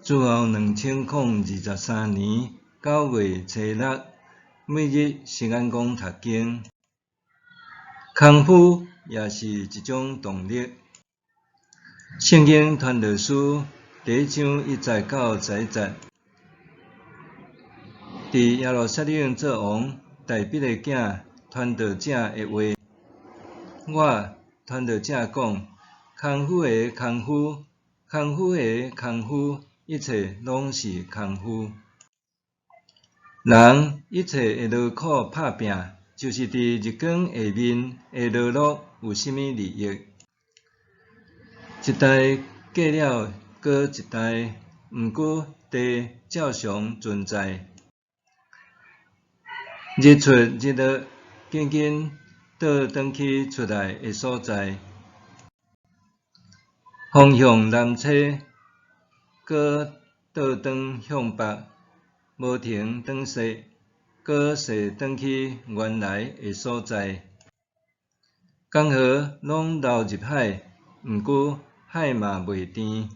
主後2023年9月初六，每日新眼光讀經。空虛也是一種動力。聖經傳道書第一章1節到11節，佇耶路撒冷做王大衛的囝傳道者的話，我傳道者講：空虛的空虛，空虛的空虛，一切攏是空虛。人一切的勞苦拍拚，就是佇日光下面的勞碌有啥物利益？一代過了閣一代，毋過地照常存在。日出日落，緊緊倒轉去出來的所在。風向南吹，閣倒轉向北，無停轉勢，閣勢轉去原來的所在。江河攏流入海，毋過海嘛袂甜。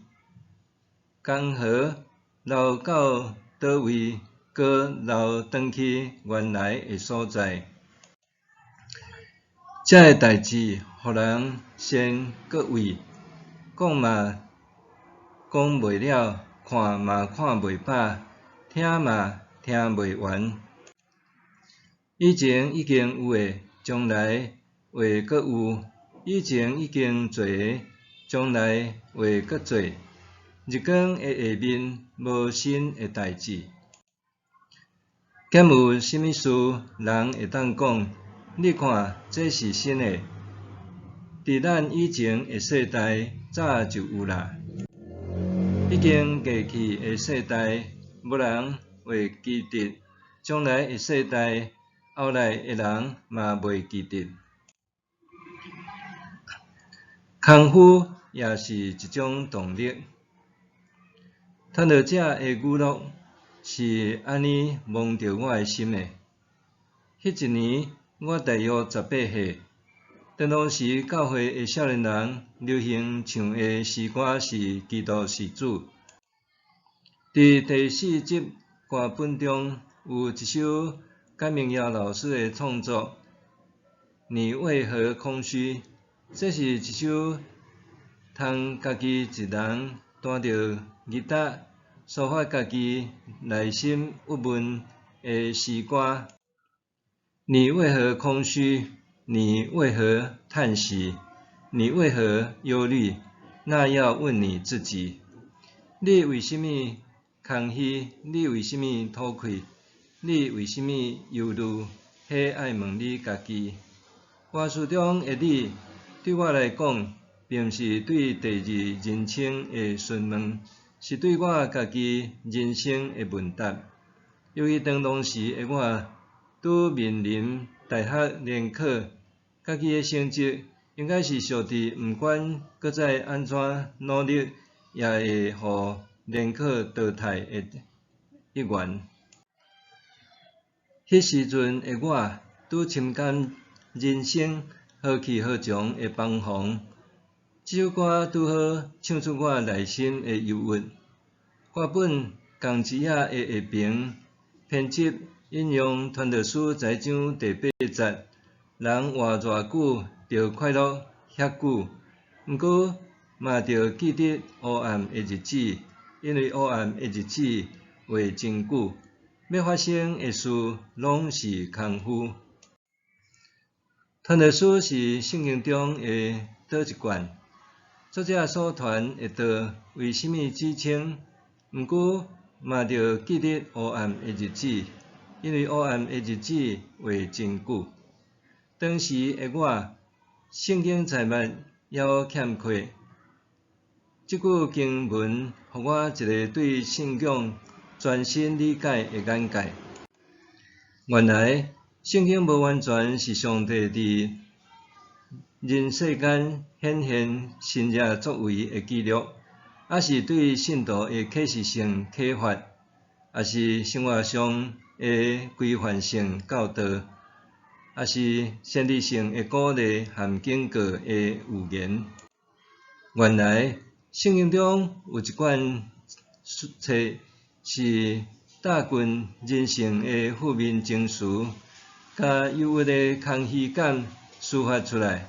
江河流到佗位，閣流轉去原來的所在。這个代誌，予人先閣畏，講嘛講袂了，看嘛看袂飽，聽嘛聽袂完。以前已經有的，將來會閣有；以前已經做的，將來會閣做。日光的下面無新的代誌。敢有啥物事人會當講？你看，這是新的，佇咱以前的世代早就有啦。已經過去的世代，無人會記得；將來的世代，後來的人嘛袂記得。空虛也是一種動力。傳道者的語錄是按呢摸著我的心的。彼一年我大約18歲，當當時教會的少年人流行唱的詩歌是《基督是主》。佇第四輯歌本中有一首簡明堯老師的創作《你為何空虛》，這是一首通家己一人彈著吉他，抒發家己內心鬱悶的詩歌。你為何空虛？你為何嘆息？你為何憂慮？那要問你自己。你為什麼空虛？你為什麼吐氣？你為什麼憂慮？彼愛問你家己。歌詞中的你，對我來講，並毋是對第二人稱的詢問，是對我家己人生的問答。尤其當當時的我，拄面臨大學聯考，家己的成績應該是屬佇毋管閣再按怎努力，也會予聯考淘汰的一員。彼時陣的我，拄深感人生何去何從的彷徨。這首歌拄好唱出我內心的憂鬱。歌本仝一頁的下爿編輯引用傳道書十一章第八節：人活偌久，著快樂遐久。毋過嘛著記得黑暗的日子，因為黑暗的日子袂真久。欲發生的事攏是空虛。傳道書是聖經中的佗一卷？作者所傳的道為啥物指稱？毋過嘛著記得黑暗的日子，因為黑暗的日子袂真久。當時的我，聖經才物猶欠缺。這句經文予我一个對信仰全新理解的眼界。原來聖經無完全是上帝佇人世間顯現神蹟作為的記錄，抑是對信徒的啟示性啟發，抑是生活上的規範性教導，抑是先知性的鼓勵和警告的預言。原來聖經中有一卷冊是搭近人性的負面情緒，共憂鬱的空虛感抒發出來，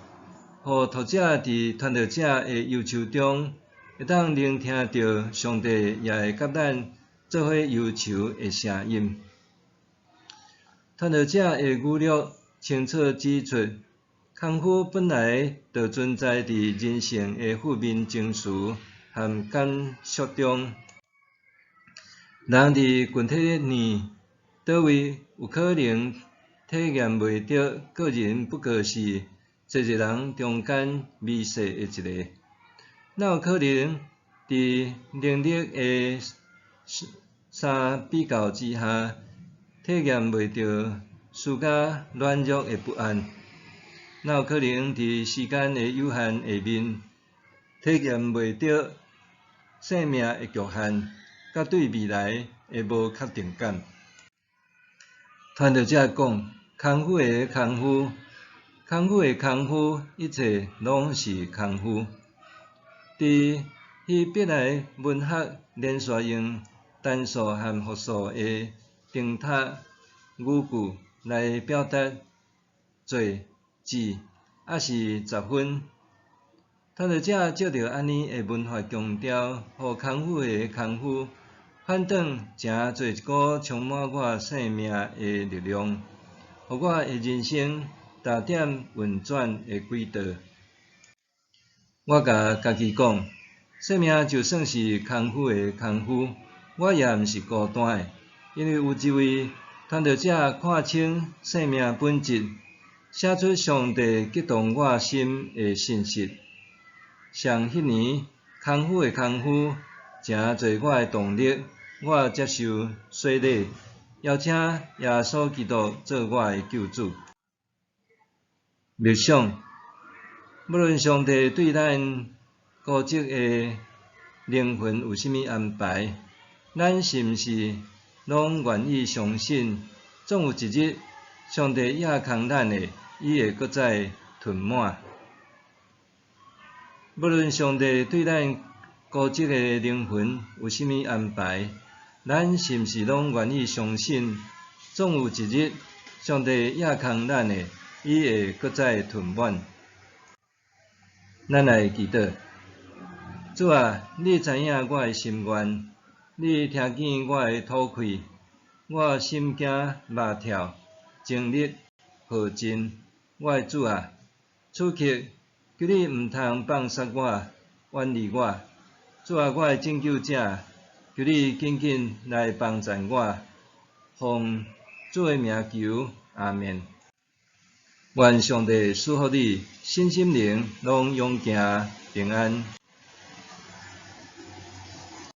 予讀者佇傳道者的憂愁中，會當聆聽著上帝也會佮咱做伙憂愁的聲音。傳道者的語錄清楚指出，空虛本來就存在佇人性的負面情緒和感觸中。人佇群體裡面，佗位有可能體驗袂著個人不過是濟濟人中間微細的一个。哪有可能佇能力的相比較之下，體驗袂著輸甲軟弱的不安？哪有可能佇時間的有限下面，體驗袂著生命的局限，佮對未來的無確定感？傳道者講：空虛的空虛，空虛的空虛，一切攏是空虛。佇希伯來文學連續用單數和複數的定塔語句來表達做、至，抑是十分。傳道者藉著按呢的文法強調，予空虛的空虛反轉成做一股充滿我生命的力量，予我的人生踏踮運轉的軌道。我共家己講，生命就算是空虛的空虛，我也毋是孤單的，因為有一位傳道者看清生命本質，寫出上帝激動我心的信息。上彼年，空虛的空虛，成做我的動力，我接受洗禮，邀請耶穌基督做我的救主。默想，無論上帝對咱孤寂的靈魂有啥物安排，咱是毋是攏願意相信，總有一日，上帝倚空咱的，伊會閣再吞滿。無論上帝對咱孤寂的靈魂有啥物安排，咱是毋是攏願意相信，總有一日，上帝倚空咱的，伊會閣再吞滿。咱來祈禱。主啊，你知影我的心願，你聽見我的吐氣，我心驚肉跳，精力耗盡。我的主啊，此刻求你毋通放捒我，遠離我。主啊，我的拯救者，求你緊緊來幫贊我。奉主的名求，阿們。願上帝賜福你，身心靈攏勇健平安。